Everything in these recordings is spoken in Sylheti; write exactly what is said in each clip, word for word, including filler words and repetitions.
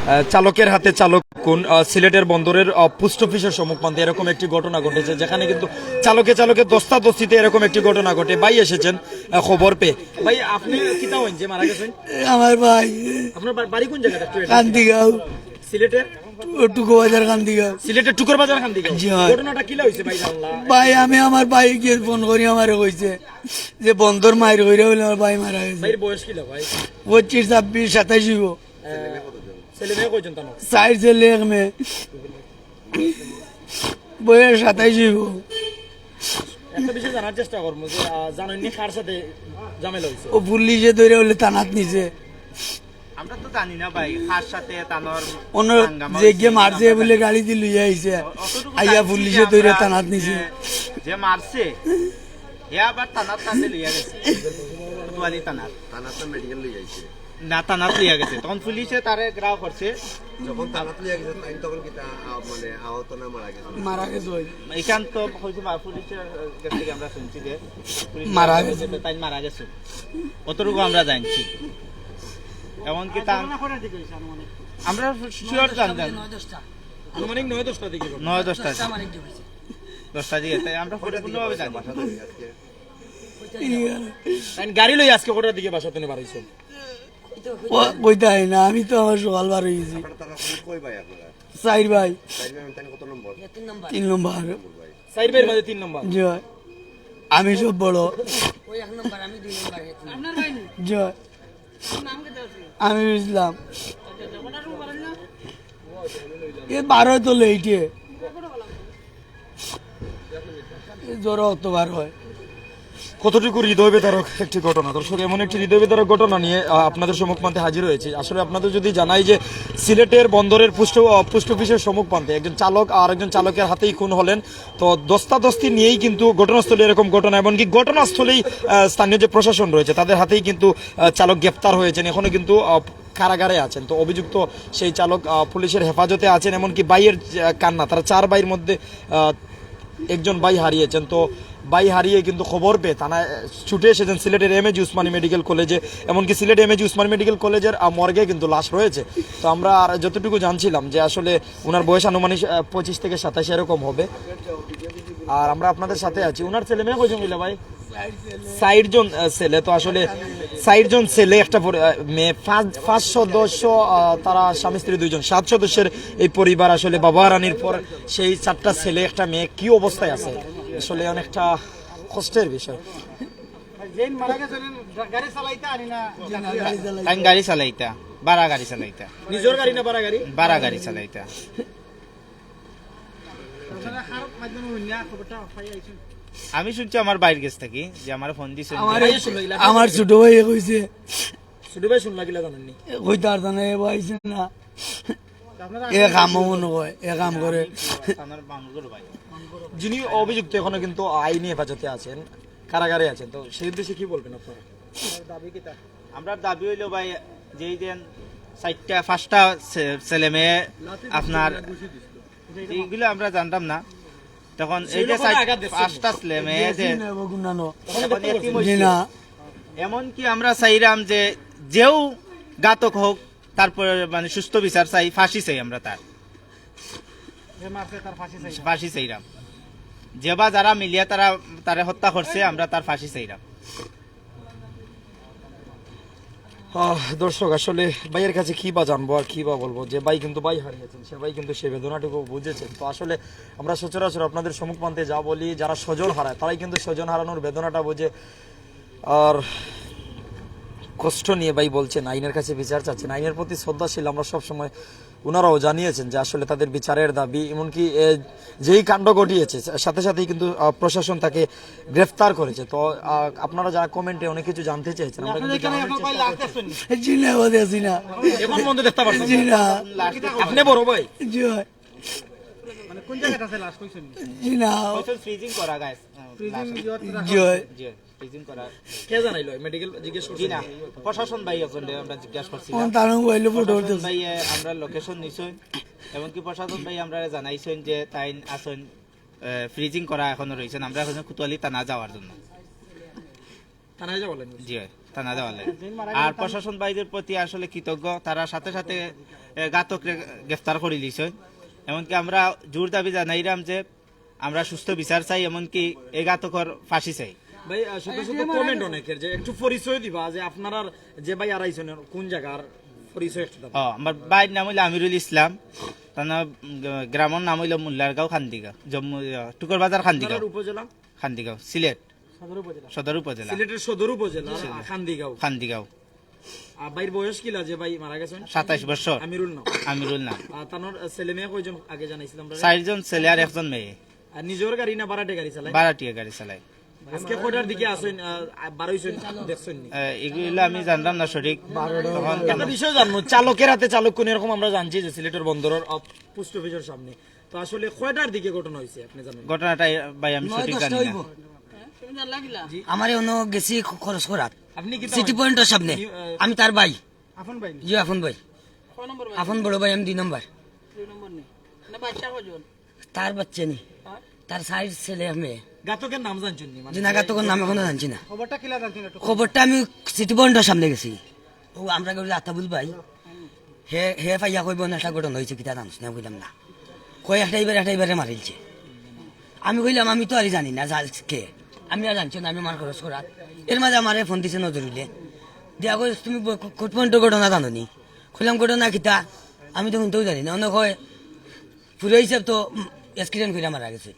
আহ, চালকের হাতে চালক খুন। আহ, সিলেটের বন্দরের, আহ, পোস্ট অফিসের সম্মুখ প্রান্তে এরকম একটি ঘটনা ঘটেছে, যেখানে কিন্তু চালকে চালকে ধস্তাধস্তিতে এরকম একটি ঘটনা ঘটে। ভাই এসেছেন, আহ, খবর পেয়ে। ভাই, আপনি কিতা হইন যে মারা গেছেন? আমার ভাই। আপনার বা-, বাড়ি কোন জায়গাটা? একটু এটা কান্দিগাঁও। সিলেটের? টু-, টুকু বাজার কান্দিগাঁও। সিলেটের টুকুর বাজার কান্দিগাঁও? জি, হয়। ঘটনাটা কিলা হইছে ভাই, জানলা? ভাই, আমি আমার ভাইকে ফোন করি, আমারে কইছে যে বন্দর মাইর কইরা বলে আমার ভাই মারা গেছে। ভাইর বয়স কিলা ভাই? পঁচিশ, ছাব্বিশ, সাতাইশ হইব। আহ, ছেলে মেয়ে কয়জন তার? চার ছেলে, এক মেয়ে। বয়স সাতাইশ হইব। একটা বিষয় জানার চেষ্টা করবো যে, আহ, জানেননি কার সাথে ঝামেলা হইছে? ও পুলিশে ধরে বলে থানাত নিছে। আমরা তো জানি না ভাই, কার সাথে তানর অন্য হাঙ্গামা যে হইছে, গিয়ে মারছে আমরা বলে জানি না। গাড়ি দিয়ে লইয়া আইছে। অ-, অতটুকু আইয়া জানছি পুলিশে যে ধরে আমরা থানাত নিছে। যে, যে মারছে, হে আবার থানাত তাতে লইয়া গেছে। কোতোয়ালি থানাত। থানাত তো মেডিকেল লইয়া আইছে। না, থানাত লইয়া গেছে। তখন পুলিশে তারে গ্রাও করছে। যখন থানাত লইয়া গেছে, তাই তখন কিতা, আ, মানে, আহত না মারা গেছে? মারা গেছে ওই। এখান তো কইছে বা পুলিশের গেছ থাকি আমরা শুনছি যে পুলিশ মারা গেছে। তাই মারা গেছে। অতটুকু আমরা জানছি। এমনকি তা আমরা শিওর জানতাম। আনুমানিক নয় দশটা দিকে ঘটনা। নয় দশটা। দশটা দিকে। তাই আমরা পরিপূর্ণভাবে জানি। তাই গাড়ি লই আজকে কটার দিকে বাসা থেকে বার হইছেন? ও, কইতে হয় না, আমি তো আমার সকাল বার হয়ে গেছি। আপনারা তারা কই ভাই আপনারা? চার ভাই। চার ভাই, তাহলে কত নম্বর? তিন নম্বর। তিন নম্বর ভাই। চার ভাইয়ের মাঝে তিন নম্বর। জি ভাই। আমি সব বড়। ওই এক নম্বর, আমি দুই নম্বর, হে তিন নম্বর। জি ভাই। আমি বুঝলাম। এ বারো তো লেটে। এ জোরে অত বার হয়। কতটুকু হৃদয় বিদারক একটি ঘটনা। দর্শক, এমন একটি হৃদয় বিদারক ঘটনা নিয়ে, আহ, আপনাদের সম্মুখ মানতে হাজির হয়েছি। আসলে আপনাদের যদি জানাই যে সিলেটের বন্দরের পোস্ট, আহ, পোস্ট অফিসের সম্মুখ প্রান্তে একজন চালক আর একজন চালকের হাতেই খুন হলেন। তো ধস্তাধস্তি নিয়েই কিন্তু ঘটনাস্থলে এরকম ঘটনা, এমনকি ঘটনাস্থলেই, আহ, স্থানীয় যে প্রশাসন রয়েছে তাদের হাতেই কিন্তু, আহ, চালক গ্রেপ্তার হয়েছেন। এখনো কিন্তু, আহ, কারাগারে আছেন। তো অভিযুক্ত সেই চালক, আহ, পুলিশের হেফাজতে আছেন। এমনকি ভাইয়ের, আহ, কান্না, তারা চার ভাইয়ের মধ্যে, আহ, একজন ভাই হারিয়েছেন। তো ভাই হারিয়ে কিন্তু খবর পেয়ে থানায়, আহ, ছুটে এসেছেন সিলেটের এম এ জি উসমানী মেডিকেল কলেজে। এমনকি সিলেট এম এ জি উসমানী মেডিকেল কলেজের, আহ, মর্গে কিন্তু লাশ রয়েছে। তো আমরা আর যতটুকু জানছিলাম যে আসলে ওনার বয়স আনুমানিক, আহ, পঁচিশ থেকে সাতাশ এরকম হবে। আর আমরা আপনাদের সাথে আছি। ওনার ছেলে মেয়ে কয়জন হইলা ভাই? চারজন, আহ, ছেলে। তো আসলে চারজন ছেলে, একটা পরি-, আহ, মেয়ে, পাঁচ, পাঁচ সদস্য, আহ, তারা স্বামী স্ত্রী দুইজন, সাত সদস্যের এই পরিবার। আসলে বাবা হারানির পর সেই চারটা ছেলে, একটা মেয়ে কি অবস্থায় আছে, আসলে অনেকটা কষ্টের বিষয়। যেইন মারা গেছে, গাড়ি চালাইতা আনি না? তাই গাড়ি চালাইতা, ভাড়া গাড়ি চালাইতা। নিজের গাড়ি না ভাড়া গাড়ি? ভাড়া গাড়ি চালাইতা। আমি শুনছি আমার ভাইর গেছ থাকি যে আমারে ফোন দিছে। আমার, আমার ছোট ভাই কইছে। ছোট ভাই শুনলা কিলা জানেননি? কইতে আর জানে, এ ভাই না। এ কামও মনে হয়, এ কাম করে। আমার বাঙ্গুর ভাই। যিনি অভিযুক্ত এখনো কিন্তু আইনি হেফাজতে আছেন, কারাগারে আছেন, তো সেই উদ্দেশ্যে কি বলবেন আপনারা? আমরা দাবি হইলো ভাই, যেই দিন চারটা, পাঁচটা ছে-, ছেলে মেয়ে আপনার এইগুলো আমরা জানতাম না। তখন এই যে চার-, পাঁচটা ছেলে মেয়ে যে এখন এতিম হইছে। এমনকি আমরা চাইরাম যে যেও ঘাতক হোক, তারপরে মানে সুস্থ বিচার চাই, ফাঁসি চাই আমরা তার। ফাঁসি চাইরাম। যে বা যারা মিলিয়া তারা তারে হত্যা করছে, আমরা তার ফাঁসি চাইরাম। আহ, দর্শক, আসলে ভাইয়ের কাছে কি বা জানবো আর কি বা বলবো, যে ভাই কিন্তু ভাই হারিয়েছেন, সে ভাই কিন্তু সেই বেদনাটুকু বুঝেছেন। তো আসলে আমরা সচরাচর আপনাদের সম্মুখ প্রান্তে যা বলি, যারা স্বজন হারায় তারাই কিন্তু স্বজন হারানোর বেদনাটা বোঝে। আর কষ্ট নিয়ে ভাই বলছেন, আইনের কাছে বিচার চাচ্ছেন, আইনের প্রতি শ্রদ্ধাশীল আমরা সব সময়। ওনারাও জানিয়েছেন যে আসলে তাদের বিচারের দাবি, এমনকি, এ, যেই কাণ্ড ঘটিয়েছে, সাথে সাথেই কিন্তু, আহ, প্রশাসন তাকে গ্রেফতার করেছে। তো, আহ, আপনারা যারা কমেন্টে অনেক কিছু জানতে চেয়েছেন, আমরা কিন্তু জানানোর চেষ্টা করছি। জি না, ও দেখছি না। এখন পর্যন্ত দেখতে পারছেন? জি না। আপনি বড় ভাই? জি হয়। মানে কোন জায়গাটা আছে লাশ কইছেন? জি না। ফ্রিজিং করা, গাইস। জি হয়। জি। ফ্রিজিং করা। কে জানাইলো? মেডিকেল জিজ্ঞেস করছেন? জি না, প্রশাসন ভাই এখন আমরা জিজ্ঞাসা করছি। কোন থানা মোবাইলে ফটো প্রশাসন উঠতেছে? ভাই, এ, আমরা লোকেশন নিছইন, এমনকি প্রশাসন ভাই আমরা জানাইছইন যে তাইন আছইন, এ, ফ্রিজিং করা এখনো রইছেন, আমরা এখন কোতোয়ালি থানা যাওয়ার জন্য। থানায় যাওয়া লাগবে? জি হয়। থানা দেওয়ালে। আর প্রশাসন ভাইদের প্রতি আসলে কৃতজ্ঞ, তারা সাথে সাথে এ, ঘাতকরে গ্রেফতার করি লিছইন। এমনকি আমরা জোর দাবি জানাইরাম যে আমরা সুস্থ বিচার চাই, এমনকি এই ঘাতকর ফাঁসি চাই। ভাই, আহ, শত শত কমেন্ট অনেকের, যে একটু পরিচয় দিবা যে আপনারার যে ভাই আরাইছইন কোন জায়গার, পরিচয় একটু দাও। ও, আমার ভাইর নাম অইলো আমিরুল ইসলাম, তার নাম, উম, গ্রামর নাম অইলো মোল্লারগাঁও খান্দিগাঁও, জম্মু, আহ, টুকরবাজার খান্দিগাঁও। আপনার উপজেলা? খান্দিগাঁও, সিলেট। সদর উপজেলা। সিলেটের সদর উপজেলা, আহ, খান্দিগাঁও। খান্দিগাঁও। আর ভাইর বয়স কিলা যে ভাই মারা গেছইন? সাতাইশ বছর। আমিরুল নাম। আমিরুল নাম। আর তানোর, আহ, ছেলে মেয়ে কয়জন আগে জানাইছিলাম আমরা? চারজন ছেলে আর একজন মেয়ে। আর নিজর গাড়ি না ভাড়াটে গাড়ি চালায়? ভাড়াটিয়া গাড়ি চালায়। আজকে কয়টার দিকে আসইন, আহ, বারইছইন, দেখছইন নি? আহ, এগুলা আমি জানতাম না সঠিক। তখন একটা বিষয় জানবো, চালকের হাতে চালক খুন, এরকম আমরা জানছি যে সিলেটের বন্দরের, আহ, পোস্ট অফিসের সামনে। তো আসলে কয়টার দিকে ঘটনা হইছে আপনি জানেন? ঘটনাটা ভাই আমি সঠিক জানি না। তুমি জানলা কিলা? আমারে অনো গেছি খ-, খরচ করাত। আপনি কি সিটি পয়েন্টর সামনে। আপনি, আহ, আমি তার ভাই। আপন ভাই নি? জি, আপন ভাই। কয় নম্বর ভাই? আপন বড় ভাই, আমি দুই নম্বর। দুই নম্বর নি? না, বাচ্চা কয়জন? তার বাচ্চা নি। হ্যাঁ? তার চাইর ছেলে মেয়ে। ঘাতকের নাম জানছেন নি? মানে জি না, ঘাতকের নাম এখনো জানছি না। খবরটা কিলা জানছেন একটু? খবরটা আমি সিটি পয়েন্টর সামনে গেছি। ও আমরা কই আতাবুল ভাই। হে, হে পাইয়া কইবো না, একটা ঘটনা হইছে, কিতা জানছ না, কইলাম না। কই একটা ইবার, একটা ইবারে মারিলছে। আমি কইলাম, "আমি তো আর জানি না, যা কে।" আমি আর জানছি না, আমি আমার খরচ করাত। এর মাঝে আমারে ফোন দিছে নজরুলে। দিয়া কই, "তুমি ব-, কো-, কোর্ট পয়েন্টর ঘটনা জানো নি?" কইলাম, "ঘটনা কিতা?" আমি তো হুনতেও জানি না। অনে কয়, "পুরো হিসাব তো, উম, অ্যাক্সিডেন্ট কইরা মারা গেছে।"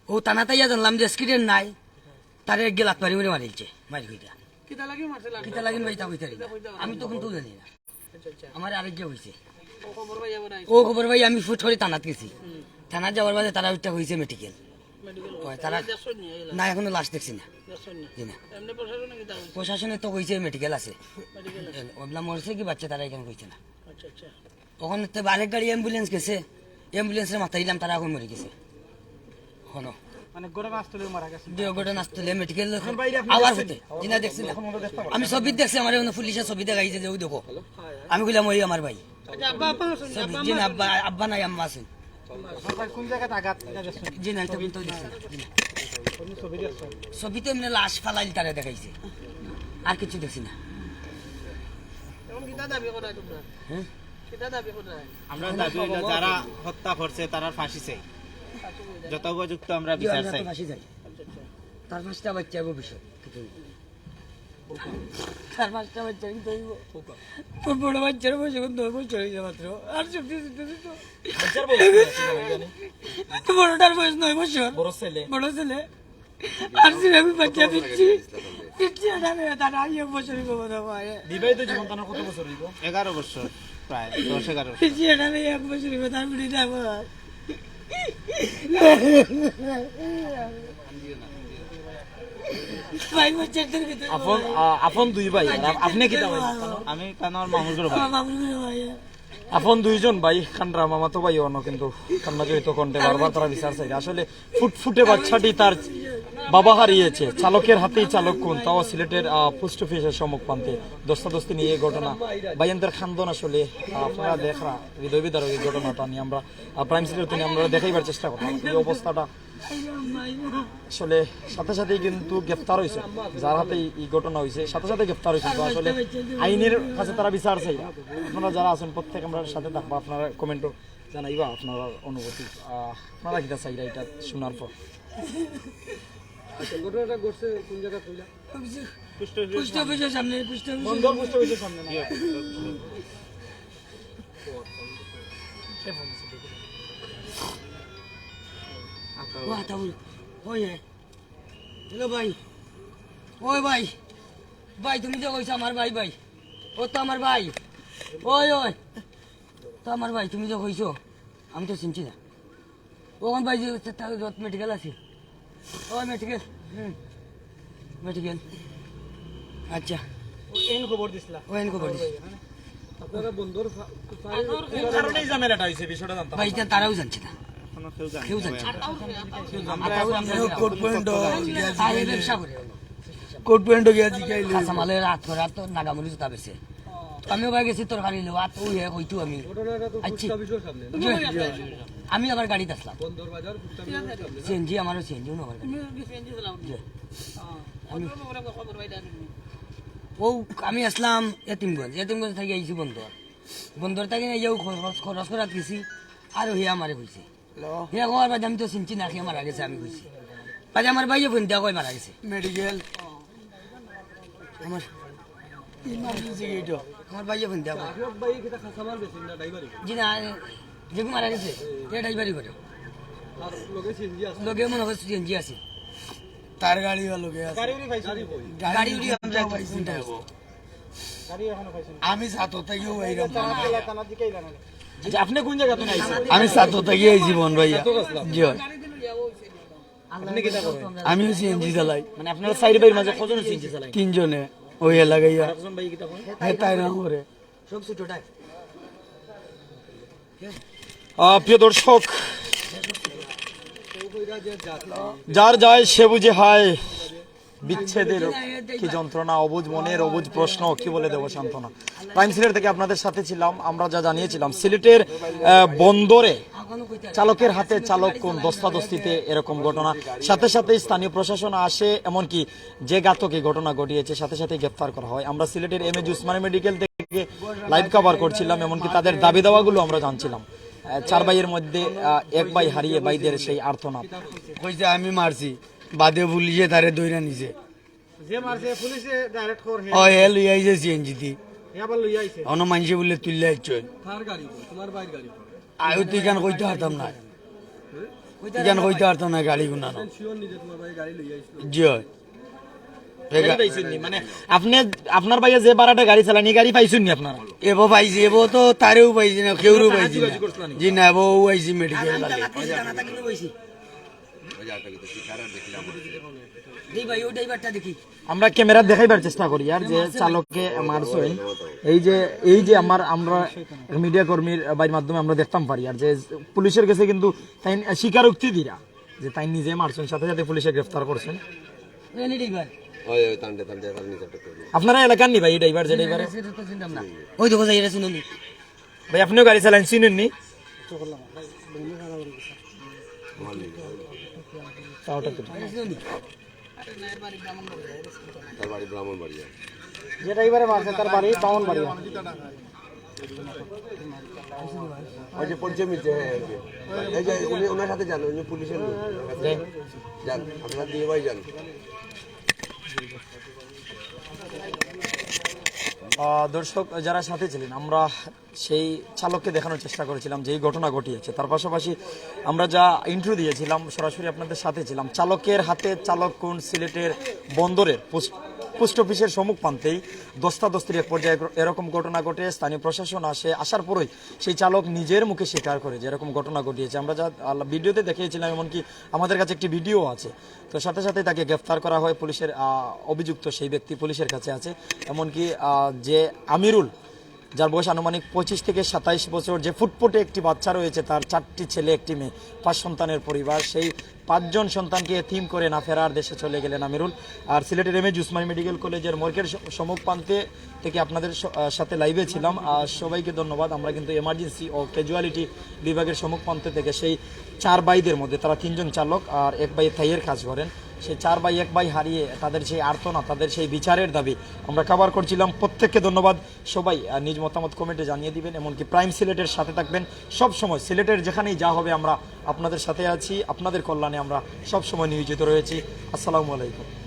ও থানাত আইয়া জানলাম যে অ্যাক্সিডেন্ট নাই, তারে এক গেলাত মারি মারি মারিলছে, মারি কইরা। কিতা লাগি মারছে? কিতা লাগি ভাই, তা কইতারি না। আমি তো হুনতেও জানি না। আচ্ছা, আচ্ছা। আমার আরেক গিয়া হইছে। ও খবর পাই আবার আইছে। ও খবর পাই আমি ফুট করে থানাত গেছি। হুম। থানাত যাওয়ার বাদে তারা ওইটা হইছে মেডিকেল। মেডিকেল হয়, হইছে। তারা দেখছইন নি, এই না, এখনো লাশ দেখছি না। দেখছইন না? জি না। এমনি প্রশাসনে কিতা কইছে? প্রশাসনে তো কইছে মেডিকেল আছে। মেডিকেল আছে। এ, ওবলা মরছে কি বাচ্চা তারা এখানে কইছে না। আচ্ছা, আচ্ছা। ওখানে তো আরেক গাড়ি অ্যাম্বুলেন্স গেছে, অ্যাম্বুলেন্সরে মাতাইলাম, তারা এখন মরে গেছে। হনো। মানে ঘটনাস্থলে মারা গেছে। যে ঘটনাস্থলে মেডিকেল এখন বাইরে আপনি আবার দেখছেন? হতে। জি না, দেখছি না। এখন আমরা দেখতে পারবো। আমি ছবি দেখছি, আমার ওখানে পুলিশের ছবি দেখাইছে যে ওই দেখো। আমি কইলাম, "ওই আমার ভাই।" আচ্ছা, আব্বা, আব্বা আছেন? ছবি, আব্বা জি না, আম্মা আব্বা, আব্বা নাই, আম্মা আছেন। আপনার ভাই কোন জায়গাতে আঘাত? এটা দেখছেন? জি না, এটা কিন্তু দেখছি না। জি না। আপনি ছবি দেখছেন? ছবি তো এমনি লাশ ফালাইল তারা দেখাইছে, আর কিছু দেখছি না। এখন কিতা দাবি করায় তোমরা? হ্যাঁ? কিতা দাবি করায়? আমরা দাবি হইলো যারা হত্যা করছে তারার ফাঁসি চাই, যত উপযুক্ত আমরা জি, বিচার আমরা চাই। তো ফাঁসি চাই। আচ্ছা, আচ্ছা। তার পাঁচটা বাচ্চা ভবিষ্যৎ কিছু হইব। তার পাঁচটা বাচ্চা কিন্তু হইব। তোর বড় বাচ্চার বয়স এখন নয় বছর হইছে মাত্র। আর সব কিছু তো তো। বাচ্চার বয়স কত আছে জানি? তো বড়টার বয়স নয় বছর। বড় ছেলে। বড় ছেলে। আর যে আমি বাচ্চা দিচ্ছি, দিচ্ছি, এটা আমি এটা আর আই এক বছর হইব বোধ হয়। বিবাহিত জীবন তার কত বছর হইব? এগারো বছর, প্রায় দশ এগারো বছর। দিচ্ছি, এটা আমি এক বছর হইব, তার মানে এটা আমার। ভাই, বাচ্চাদের ভিতরে আপন, আ, আপন দুই ভাই, আর আপ-, আপনি কিতা ভাই? আমি তানোর মামুর ঘর ভাই। আমার মামুর ঘর ভাই। আপন দুইজন ভাই, কান্ডা মামাতো ভাই অনো কিন্তু কান্না জড়িত কণ্ঠে বারবার তারা বিচার চাইরা। আসলে ফুটফুটে বাচ্চাটি তার বাবা হারিয়েছে, চালকের হাতেই চালক খুন, তাও সিলেটের, আহ, পোস্ট অফিসের সম্মুখ প্রান্তে ধস্তাধস্তি নিয়ে এই ঘটনা। ভাইয়ানদের কান্দন আসলে, আহ, আপনারা দেখরা হৃদয় বিদারক এই ঘটনাটা নিয়ে আমরা, আহ, প্রাইম সিলেট নিয়ে আমরা দেখাইবার চেষ্টা করলাম। এই অবস্থাটা আসলে সাথে সাথেই কিন্তু গ্রেফতার হইছে, যার হাতে এই, এই ঘটনা হইছে, সাথে সাথে গ্রেফতার হইছে। তো আসলে আইনের কাছে তারা বিচার চাই। আপনারা যারা আছেন, প্রত্যেক আমরা সাথে থাকবো, আপনারা কমেন্টও জানাইবা আপনারা অনুভূতি। আহ, আপনারা কিতা চাইরা এটা শোনার পর? আচ্ছা, ঘটনাটা ঘটছে কোন জায়গা কইলা? পোস্ট অফিসের সামনে, পোস্ট অফিসের বন্দর সামনে। পোস্ট অফিসের সামনে না? কে ফোন দিছে? ও, আতাউল। ওই, হ্যালো ভাই। ওই ভাই। ভাই, তুমি যে কইছো আমার ভাই, ভাই। ও তো আমার ভাই। ওই, ওই। তো আমার ভাই, তুমি যে কইছো, আমি তো চিনছি না। ওখান ভাই যে তা-, তা-, যত মেডিকেল আছে। ও মেডিকেল। হুম। মেডিকেল। আচ্ছা। ও এন খবর দিছিলা? ও এন খবর দিছি। আপনারা বন্দর ফা-, কোন কারণে এই ঝামেলাটা হইছে, বিষয়টা জানতাম। ভাই, এটা তারাও জানছে না। এখনো কেউ জানে কেউ না। জানছে না। আমরা আতাউর এখন আমরা কোর্ট পয়েন্ট তাই ব্যবসা করে। কোর্ট পয়েন্ট গিয়া জিকাইলে। কাঁচা মালের হাত করা তো নাগামুড়ি জুতা বেচে। তো আমিও ভাই গেছি তরকারি লওয়া, তো ওই হইতো আমি। ঘটনাটা তো আচ্ছা। পোস্ট অফিসের সামনে, না? জি, জি। আমি আবার গাড়িত আসলাম। বন্দর বাজার পোস্ট অফিসের সামনে, না? সিএনজি, আমারও সিএনজি, উনি আমার গাড়ি। তুমি কি সিএনজি চালাও? জি। হ্যাঁ। আমি খবর পাই, খবর পাই, direct। ও, আমি আসলাম এতিমগঞ্জ, এতিমগঞ্জ থাকি আইছি বন্দর। বন্দর থাকি না, ইয়াও খরচ, খরচ করাত গেছি, আর হিয়া আমারে কইছে। হিয়া কওয়ার বাদে আমি তো চিনছি না, হিয়া মারা গেছে, আমি কইছি। বাদে আমার ভাইয়ে ফোন দিয়া কয় মারা গেছে। মেডিকেল। আমার ইমার্জেন্সি এইটা। আমার ভাইয়ে ফোন দিয়া কয়। জি না, যেগু মারা গেছে, এ ড্রাইভারি করে। লগে মনে হয় সিএনজি আছে। তার গাড়ি বা লগে আছে। গাড়ি উড়ি আমরা পাইছি না। আমি সাত তারিখেও এইরকম। আচ্ছা, আপনি কোন জায়গা থেকে আইছেন? আমি সাত তারিখে এই জীবন ভাইয়া। জি হয়। আপনি কিতা করেন? আমিও সিএনজি চালাই। মানে আপনারা চাইর ভাইর মাঝে কজনে সিএনজি চালায়? তিনজনে। ওই এলাকায়। আর একজন ভাই কিতা করেন? হ্যাঁ, তাই না করে। আহ, প্রিয় দর্শক, যার যায় সে বুঝে হায়, বিচ্ছেদের কি যন্ত্রণা, অবুঝ মনের অবুঝ প্রশ্ন, কি বলে দেব সান্ত্বনা। প্রাইম সিলেট থেকে আপনাদের সাথে ছিলাম। আমরা যা জানিয়েছিলাম, সিলেটের আহ, বন্দরে চালকের হাতে চালক খুন, ধস্তাধস্তিতে এরকম ঘটনা। সাথে সাথে স্থানীয় প্রশাসন আসে, এমনকি যে ঘাতক এই ঘটনা ঘটিয়েছে সাথে সাথে গ্রেফতার করা হয়। আমরা সিলেটের এমএজি উসমানী মেডিকেল থেকে লাইভ কভার করছিলাম, এমনকি তাদের দাবি দাওয়াগুলো আমরা জানছিলাম। আহ, চার ভাইয়ের মধ্যে আহ, এক ভাই হারিয়ে ভাইদের সেই আর্তনাদ। কইছে আমি মারছি, বাদে পুলিশে তারে ধইরা নিছে। যে মারছে পুলিশে ডাইরেক্ট কর হে। ও হে লইয়া আইছে সিএনজি দি। হে আবার লইয়া আইছে। অনো মানষে বুলে তুললে আইছে। তার গাড়ি কই? তোমার ভাইর গাড়ি কই? আয়ু তুই কেন কইতে পারতাম না? তুই কেন কইতে পারতাম না গাড়ি গুনানো? শিওর নিজে তোমার ভাই গাড়ি লইয়া আইছিল। জি হয়। গাড়ি পাইছইন নি? মানে আপনি, আপনার ভাইয়ে যে ভাড়াটে গাড়ি চালানি, গাড়ি পাইছইন নি আপনারা? এবো পাইছি, এবো তো তারেও পাইছি না, কেউরও পাইছি না। জি না, এবো ও আইছি মেডিকেল লাগে। জি ভাই, ওই ড্রাইভারটা দেখি। আমরা ক্যামেরা দেখাইবার চেষ্টা করি আর যে চালকে মারছইন, এই যে, এই যে আমার, আমরা মিডিয়া কর্মীর বাইর মাধ্যমে আমরা দেখতাম পারি আর যে পুলিশের গেছে কিন্তু তাইন স্বীকারোক্তি দিরা যে তাইন নিজে মারছইন, সাথে সাথে পুলিশে গ্রেফতার করছেন। ওই, ওই, তান্ডে, তান্ডে, তার নিজে একটা করবো। আপনারা এলাকার নি ভাই, এই ড্রাইভার যে ড্রাইভার? ওই দেখো যাই, এটা চিনো নি? ভাই, আপনিও গাড়ি চালান, চিনেন নি? তাওটা তো। তার বাড়ি ব্রাহ্মণবাড়িয়া। যে ড্রাইভারে মারছে, তার বাড়ি ব্রাহ্মণবাড়িয়া। ওই যে পরিচয় মিলছে, হ্যাঁ, এই যে। এই যে উনি, ওনার সাথে যান, উনি পুলিশের লোক। যান, আপনারা দিয়ে ভাই যান। আহ, দর্শক যারা সাথে ছিলেন, আমরা সেই চালককে দেখানোর চেষ্টা করেছিলাম যেই ঘটনা ঘটিয়েছে। তার পাশাপাশি আমরা যা ইন্টারভিউ দিয়েছিলাম, সরাসরি আপনাদের সাথে ছিলাম। চালকের হাতে চালক খুন, সিলেটের বন্দরের পোস্ট, পোস্ট অফিসের সম্মুখ প্রান্তেই ধস্তাধস্তির এক পর্যায়ে এরকম ঘটনা ঘটে। স্থানীয় প্রশাসন আসে, আসার পরেই সেই চালক নিজের মুখে স্বীকার করে যে এরকম ঘটনা ঘটিয়েছে। আমরা যা আল-, ভিডিওতে দেখিয়েছিলাম, এমনকি আমাদের কাছে একটি ভিডিও আছে। তো সাথে সাথে তাকে গ্রেফতার করা হয়। পুলিশের, আহ, অভিযুক্ত সেই ব্যক্তি পুলিশের কাছে আছে। এমনকি, আহ, যে আমিরুল, যার বয়স আনুমানিক পঁচিশ থেকে সাতাইশ বছর, যে ফুটফুটে একটি বাচ্চা রয়েছে, তার চারটি ছেলে, একটি মেয়ে, পাঁচ সন্তানের পরিবার। সেই পাঁচজন সন্তানকে এতিম করে না ফেরার দেশে চলে গেলেন আমিরুল। আর সিলেটের এমএজি উসমানী মেডিকেল কলেজের মর্গের স-, সম্মুখ প্রান্তে থেকে আপনাদের স-, আহ, সাথে লাইভে ছিলাম। আর সবাইকে ধন্যবাদ। আমরা কিন্তু ইমার্জেন্সি ও ক্যাজুয়ালিটি বিভাগের সম্মুখ প্রান্ত থেকে সেই চার ভাইদের মধ্যে তারা তিনজন চালক আর এক ভাই থাইয়ের কাজ করেন, সেই চার ভাই এক ভাই হারিয়ে তাদের সেই আর্তনা, তাদের সেই বিচারের দাবি আমরা কভার করছিলাম। প্রত্যেককে ধন্যবাদ। সবাই, আহ, নিজ মতামত কমেন্টে জানিয়ে দিবেন, এমনকি প্রাইম সিলেটের সাথে থাকবেন। সব সময় সিলেটের যেখানেই যা হবে আমরা আপনাদের সাথে আছি, আপনাদের কল্যাণে আমরা সব সময় নিয়োজিত রয়েছি। আসসালামু আলাইকুম।